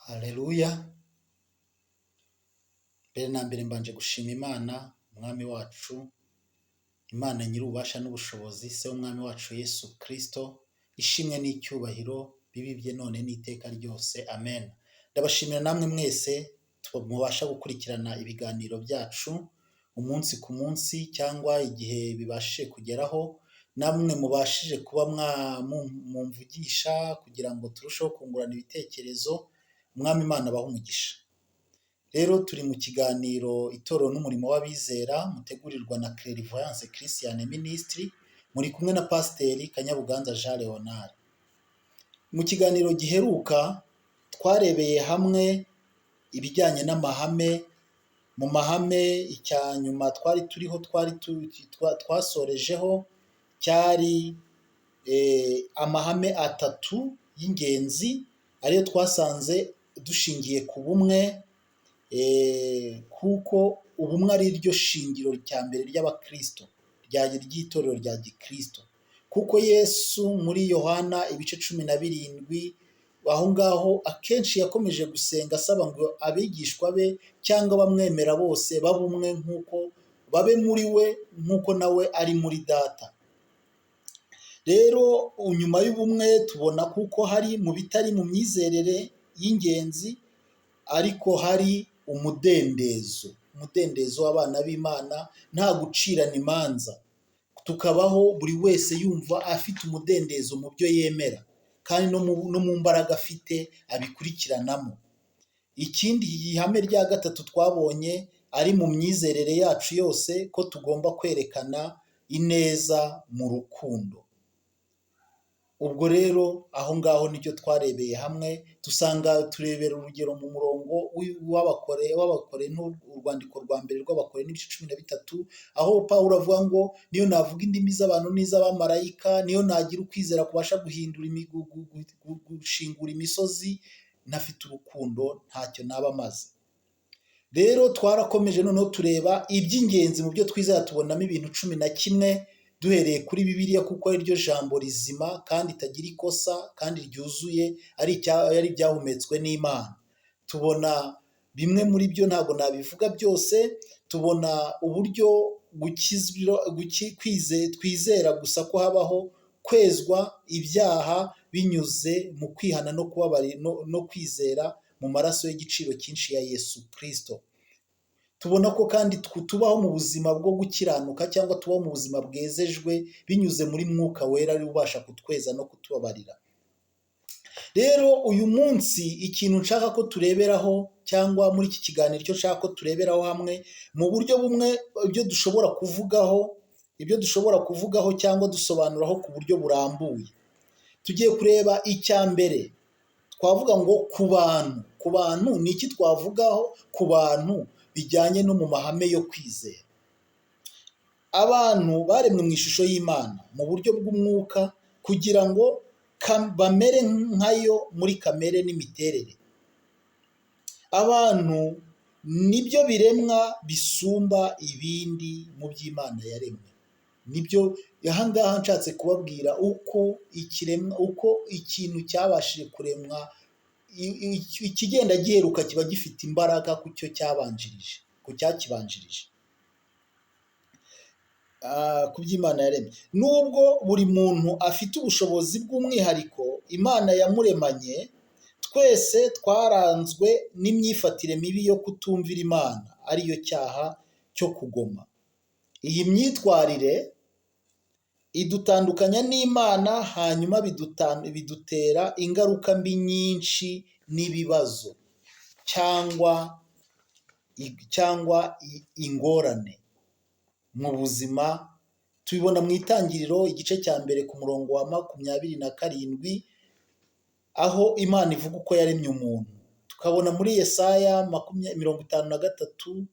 Haleluya! Mbere na mbere mbanje gushima Imana, Umwami wacu, Imana nyir'ububasha n'ubushobozi, Se w'Umwami wacu Yesu Kristo, ishimwe n'icyubahiro bibe ibye none n'iteka ryose, amen. Ndabashimira namwe mwese mubasha gukurikirana ibiganiro byacu umunsi ku munsi cyangwa igihe bibashije kugeraho, namwe mubashije kuba mumvugisha kugira ngo turusheho kungurana ibitekerezo, Umwami Imana abahe umugisha. Rero turi mu kiganiro Itorero n'umurimo w'abizera mutegurirwa na Clairvoyance Christian Ministry, muri kumwe na Pasiteri Kanyabuganza Jean Leonard. Mu kiganiro giheruka twarebeye hamwe ibijyanye n'amahame, mu mahame icya nyuma twari turiho twari twasorejeho cyari amahame atatu y'ingenzi ariyo twasanze dushingiye ku bumwe, kuko ubumwe ari ryo shingiro rya mbere ry'abakristo ry'itorero rya gikristo, kuko Yesu muri Yohana ibice 17 aho ngaho akenshi yakomeje gusenga asaba ngo abigishwa be cyangwa abamwemera bose babe umwe nk'uko babe muri we nk'uko nawe ari muri data. Rero nyuma y'ubumwe tubona kuko hari mu bitari mu myizerere y'ingenzi, ariko hari umudendezo, umudendezo w'abana b'Imana, nta gucirana imanza, tukabaho buri wese yumva afite umudendezo mu byo yemera kandi no mu mbaraga afite abikurikiranamo. Ikindi ihame rya gatatu twabonye ari mu myizerere yacu yose ko tugomba kwerekana ineza mu rukundo. Ubwo rero aho ngaho nibyo twarebeye hamwe, dusanga turebera urugero mu murongo w'Abakore, urwandiko rwa mbere rw'Abakore n'ibice 13, aho Pawulo avuga ngo niyo navuga indimi z'abantu n'iz'abamarayika, niyo nagira ukwizera kubasha guhindura gushingura imisozi, ntafite urukundo ntacyo naba maze. Rero twarakomeje noneho tureba iby'ingenzi mu byo twizera, tubonamo ibintu 11 duhereye kuri Bibiliya, kuko ari ryo jambo rizima kandi ritagira ikosa kandi ryuzuye, ari ibyahumetswe n'Imana. Tubona bimwe muri byo, ntabwo nabivuga byose, tubona uburyo twizera gusa ko habaho kwezwa ibyaha binyuze mu kwihana no kubabarira no kwizera mu maraso y'igiciro cyinshi ya Yesu Kristo. Tubona ko kandi tubaho mu buzima bwo gukiranuka cyangwa tubaho mu buzima bwezejwe binyuze muri Mwuka Wera ari ubasha kutweza no kutubabarira. Rero uyu munsi ikintu nshaka ko tureberaho cyangwa muri iki kiganiro icyo nshaka ko tureberaho hamwe mu buryo bumwe ibyo dushobora kuvugaho, ibyo dushobora kuvugaho cyangwa dusobanuraho ku buryo burambuye. Tugiye kureba icya mbere twavuga ngo ku bantu, ku bantu ni iki twavugaho ku bantu bijyanye no mu mahame yo kwizera. Abantu baremwe mu ishusho y'Imana mu buryo bw'umwuka kugira ngo bamere nkayo muri kamere n'imiterere. Abantu nibyo biremwa bisumba ibindi mu by'Imana yaremwe. Nibyo aha ngaha nshatse kubabwira uko ikiremwa, uko ikintu cyabashije kuremwa, ikigenda giheruka kiba gifite imbaraga ku cyo cyabanjirije, ku cyakibanjirije, ku by'Imana yaremye. Nubwo buri muntu afite ubushobozi bw'umwihariko Imana yamuremanye, twese twaranzwe n'imyifatire mibi yo kutumvira Imana, ariyo cyaha cyo kugoma. Iyi myitwarire idutandukanya n'Imana, hanyuma bidutera ingaruka mbi nyinshi n'ibibazo cyangwa ingorane mu buzima. Tubibona mu Itangiriro igice cya mbere ku murongo wa 27, aho Imana ivuga uko yaremye umuntu. Tukabona muri Yesaya 53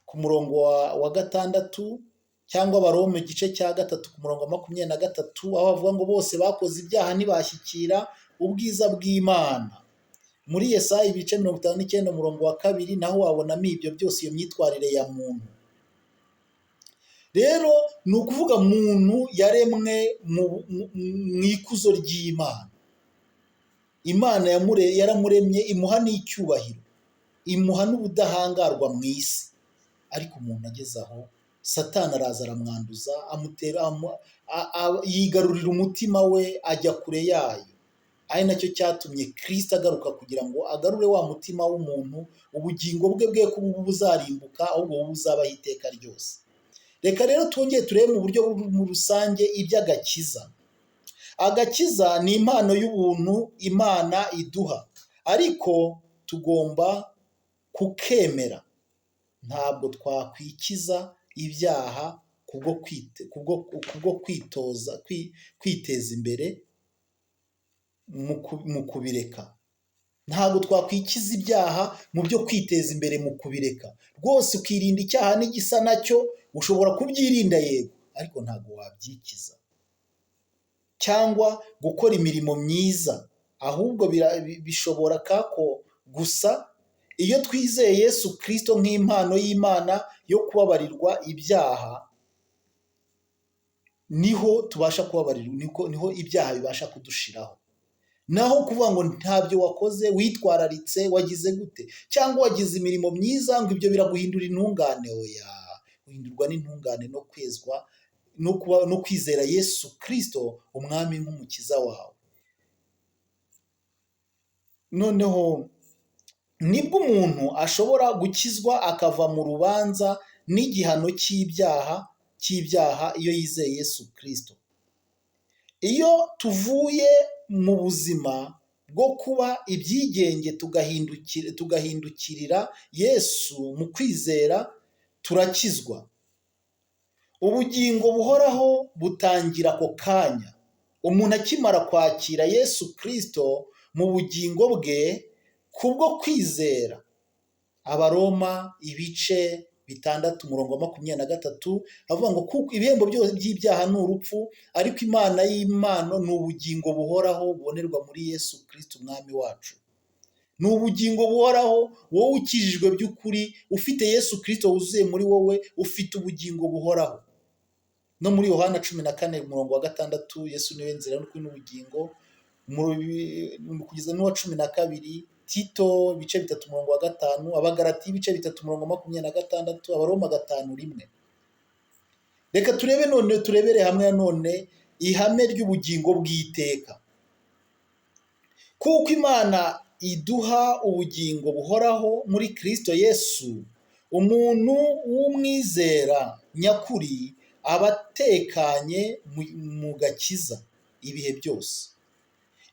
ku murongo wa 6, cyangwa Abaroma igice cya 3 ku murongo wa 23, aho bavuga ngo bose bakoze ibyaha ntibashyikira ubwiza bw'Imana. Muri Yesaya ibice 59 umurongo wa 2 naho wabonamo ibyo byose, iyo myitwarire ya muntu. Rero ni ukuvuga muntu yaremwe mu ikuzo ry'Imana. Imana yaramuremye imuha n'icyubahiro, imuha n'ubudahangarwa mu isi. Ariko umuntu ageze aho, Satani araza aramwanduza, amutera, yigarurira umutima we, ajya kure yayo. Ari nacyo cyatumye Kristo agaruka kugira ngo agarure wa mutima w'umuntu, ubugingo bwe bwe kuba ubu buzarimbuka, ahubwo buba buzabaho iteka ryose. Reka rero twongere turebe mu buryo mu rusange iby'agakiza. Agakiza ni impano y'ubuntu Imana iduha, ariko tugomba kukemera. Ntabwo twakwikiza ibyaha kubwo kwitoza, kwiteza imbere mu kubireka. Ntabwo twakwikiza ibyaha mu byo kwiteza imbere mu kubireka. Rwose ukirinda icyaha n'igisa nacyo, ushobora kubyirinda yego, ariko ntabwo wabyikiza. Cyangwa gukora imirimo myiza, ahubwo bishobora kako gusa iyo twizeye Yesu Kristo nk'impano y'Imana yo kubabarirwa ibyaha, niho tubasha kubabarirwa, niho ibyaha bibasha kudushiraho. Naho kuvuga ngo ntabyo wakoze, witwararitse, wagize gute, cyangwa wagize imirimo myiza ngo ibyo biraguhindura intungane, oya. Guhindurwa n'intungane no kwezwa no kwizera Yesu Kristo umwami nk'umukiza wawe. Noneho nibwo umuntu ashobora gukizwa akava mu rubanza n'igihano cy'ibyaha iyo yizeye Yesu Kristo. Iyo tuvuye mu buzima bwo kuba ibyigenge tugahindukirira Yesu mu kwizera, turakizwa. Ubugingo buhoraho butangira ako kanya. Umuntu akimara kwakira Yesu Kristo mu bugingo bwe kubwo kwizera. Abaroma ibice 6 umurongo wa 23 avuga ngo kuko ibihembo byose by'ibyaha ni urupfu, ariko Imana y'impano ni ubugingo buhoraho bubonerwa muri Yesu Kristo umwami wacu. Ni ubugingo buhoraho, wowe ukijijwe by'ukuri, ufite Yesu Kristo wuzuye muri wowe, ufite ubugingo buhoraho. No muri Yohana 14 umurongo wa 6, Yesu niwe nzira n'ukuri n'ubugingo, kugeza n'uwa 12, Tito ibice 3 umurongo wa 5, Abagalati ibice 3 umurongo 26, Abaroma 5:1. Reka turebe none, turebere hamwe none ihame ry'ubugingo bw'iteka. Kuko Imana iduha ubugingo buhoraho muri Kristo Yesu, umuntu w'umwizera nyakuri aba atekanye mu gakiza ibihe byose.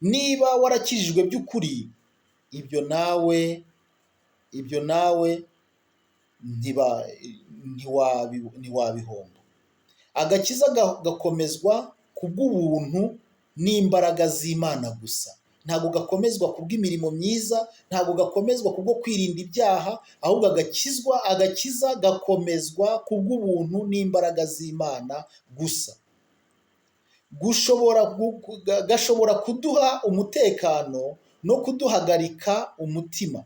Niba warakijijwe by'ukuri, ibyo nawe ntiwabihomba. Agakiza gakomezwa kubw'ubuntu n'imbaraga z'Imana gusa. Ntabwo gakomezwa kubw'imirimo myiza, ntabwo gakomezwa kubwo kwirinda ibyaha, ahubwo agakiza gakomezwa kubw'ubuntu n'imbaraga z'Imana gusa. Gashobora kuduha umutekano no kuduhagarika umutima.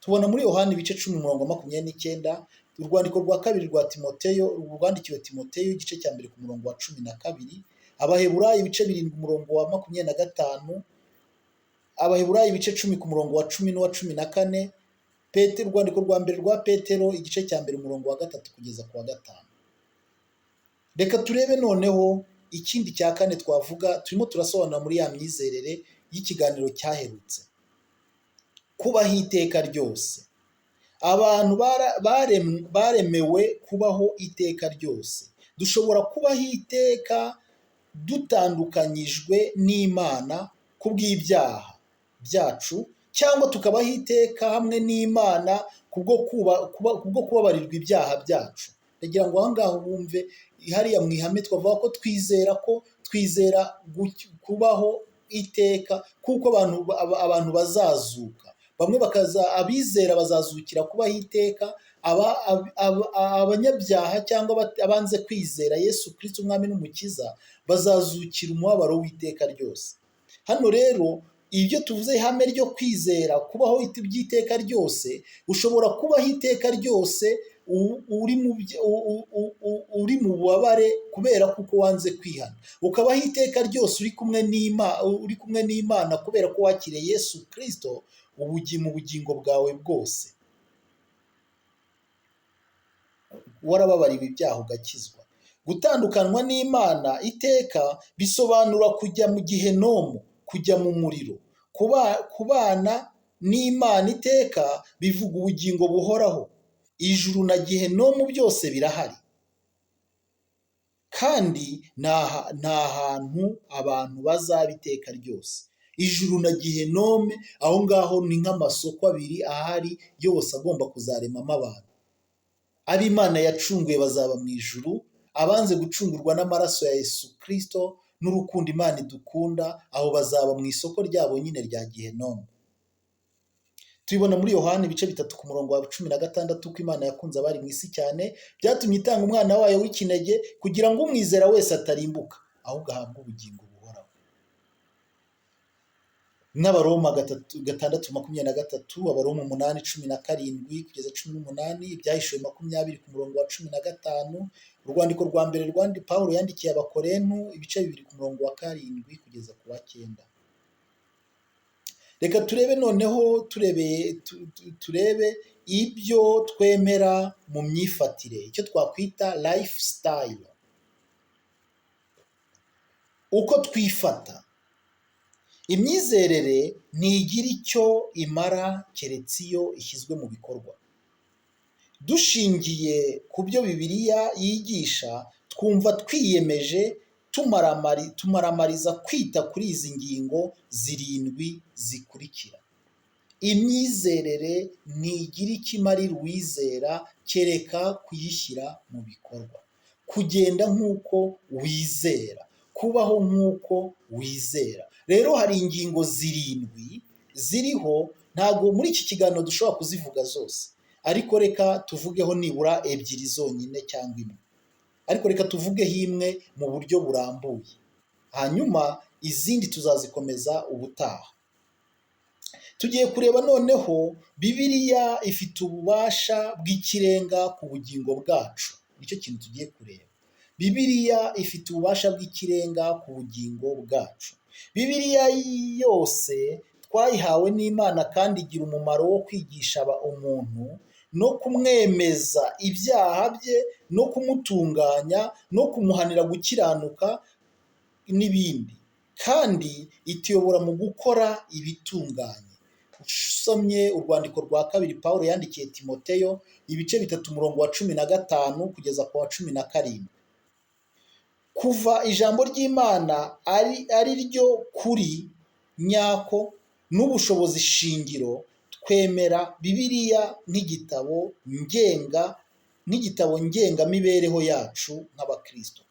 Tubona muri Yohana ibice 10 umurongo 29, urwandiko rwa kabiri rwa Timoteyo, rwandikiwe Timoteyo igice cya 1 ku murongo wa 12, Abaheburayo ibice 7 umurongo wa 25, Abaheburayo ibice 10 ku murongo wa 10 n'uwa 14, Petero, urwandiko rwa mbere rwa Petero igice cya 1 umurongo wa 3 kugeza ku wa 5. Reka turebe noneho ikindi cya kane twavuga, turimo turasobanura muri ya myizerere y'ikiganiro cyaherutse. Kubaho iteka ryose. Abantu baremewe kubaho iteka ryose. Dushobora kubaho iteka dutandukanyijwe n'Imana kubw'ibyaha byacu, cyangwa tukabaho iteka hamwe n'Imana kubwo kubabarirwa ibyaha byacu. Ndagira ngo aha ngaho bumve hariya mu ihame twavuga ko twizera ko twizera kubaho iteka, kuko abantu bazazuka. Bamwe bakaza, abizera bazazukira kubaho iteka, abanyabyaha cyangwa abanze kwizera Yesu Kristo umwami n'umukiza bazazukira umubabaro w'iteka ryose. Hano rero ibyo tuvuze ihame ryo kwizera kubaho by'iteka ryose, ushobora kubaho iteka ryose uri mu bubabare kubera kuko wanze kwihana, ukabaho iteka ryose uri kumwe n'Imana kubera ko wakiriye Yesu Kristo mu bugingo bwawe bwose, warababariwe ibyaha ugakizwa. Gutandukanywa n'Imana iteka bisobanura kujya mu gihenomu, kujya mu muriro. Kubana n'Imana iteka bivuga ubugingo buhoraho. Ijuru na gihenomu byose birahari, kandi nta hantu abantu bazaba iteka ryose. Ijuru na gihenome aho ngaho ni nk'amasoko abiri ahari yose agomba kuzaremamo abantu. Ab'Imana yacunguye bazaba mu ijuru, abanze gucungurwa n'amaraso ya Yesu Kristo n'urukundo Imana idukunda, aho bazaba mu isoko ryabo nyine rya gihenome. Tubibona muri Yohana ibice 3 ku murongo wa 16 ko Imana yakunze abari mu isi cyane, byatumye itanga umwana wayo w'ikinege kugira ngo umwizera wese atarimbuka, ahubwo ahabwe ubugingo buhoraho. N'Abaroma 6:23, Abaroma 8:17 kugeza 18, Ibyahishuwe 20 ku murongo wa 15, urwandiko rwa mbere Pawulo yandikiye Abakorinto ibice 2 ku murongo wa 7 kugeza ku wa 9. Reka turebe noneho turebe ibyo twemera mu myifatire, icyo twakwita lifestyle, uko twifata. Imyizerere ntigira icyo imara keretse iyo ishyizwe mu bikorwa. Dushingiye ku byo Bibiliya yigisha, twumva twiyemeje tumaramariza kwita kuri izi ngingo 7 zikurikira. Imyizerere ntigira icyo imarira uwizera kereka kuyishyira mu bikorwa. Kugenda nk'uko wizera, kubaho nk'uko wizera. Rero hari ingingo 7 ziriho, ntabwo muri iki kiganiro dushobora kuzivuga zose, ariko reka tuvugeho nibura 2 zonyine cyangwa 1. Ariko reka tuvugeho imwe mu buryo burambuye, hanyuma izindi tuzazikomeza ubutaha. Tugiye kureba noneho Bibiliya ifite ububasha bw'ikirenga ku bugingo bwacu, nicyo kintu tugiye kureba. Bibiliya ifite ububasha bw'ikirenga ku bugingo bwacu. Bibiliya yose twayihawe n'Imana kandi igira umumaro wo kwigisha umuntu no kumwemeza ibyaha bye no kumutunganya no kumuhanira gukiranuka n'ibindi, kandi ituyobora mu gukora ibitunganye. Usomye urwandiko rwa 2 Pawulo yandikiye Timoteyo ibice 3 umurongo wa 15 kugeza ku wa 17. Kuva ijambo ry'Imana ari ryo kuri nyako n'ubushobozi shingiro, twemera Bibiliya nk'igitabo ngengamibereho yacu nk'Abakristo.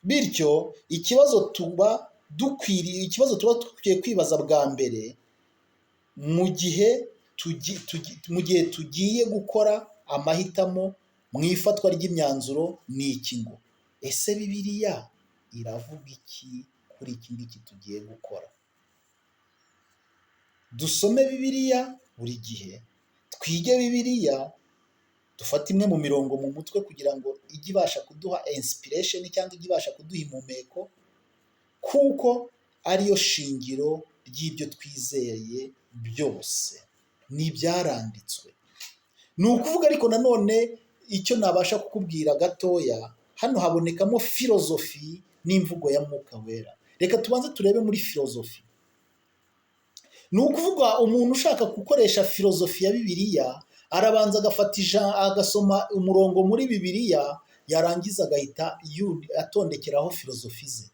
Bityo ikibazo tuba dukwiye kwibaza bwa mbere mu gihe tugiye gukora amahitamo mu ifatwa ry'imyanzuro ni iki ngo: ese Bibiliya iravuga iki kuri iki ngiki tugiye gukora? Dusome Bibiliya buri gihe, twige Bibiliya, dufate imwe mu mirongo mu mutwe kugira ngo ijye ibasha kuduha inspiration cyangwa ijye ibasha kuduha impumeko, kuko ariyo shingiro ry'ibyo twizeye byose, ni ibyaranditswe. Ni ukuvuga ariko nanone icyo nabasha kukubwira gatoya, hano habonekamo filozofi n'imvugo ya Mwuka Wera. Reka tubanze turebe muri filozofi. Ni ukuvuga umuntu ushaka gukoresha filozofi ya Bibiliya arabanza agafata agasoma umurongo muri Bibiliya, yarangiza agahita atondekeraho filozofi ze,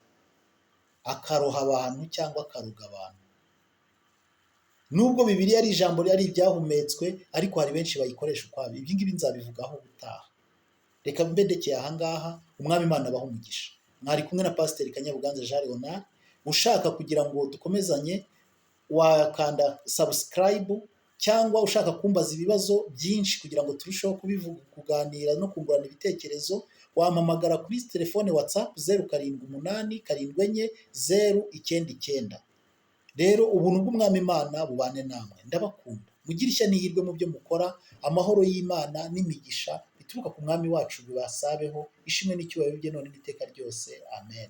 akaroha abantu cyangwa akaroga abantu. Nubwo Bibiliya ari ijambo ari ibyahumetswe, ariko hari benshi bayikoresha ukwabo. Ibi ngibi nzabivugaho ubutaha. Reka mbe ndekeye aha ngaha, Umwami Imana abahe umugisha. Mwari kumwe na Pasiteri Kanyabuganza Jean Leonard. Ushaka kugira ngo dukomezanye wakanda subscribe, cyangwa ushaka kumbaza ibibazo byinshi kugira ngo turusheho kuganira no kungurana ibitekerezo, wampamagara kuri telefone WhatsApp 078 74 099. Rero ubuntu bw'Umwami Imana bubane namwe, ndabakunda, mugire ishya n'ihirwe mu byo mukora, amahoro y'Imana n'imigisha. bituruka ku Mwami wacu bibasabeho. Ishimwe n'icyubahiro bye none n'iteka ryose. Amen.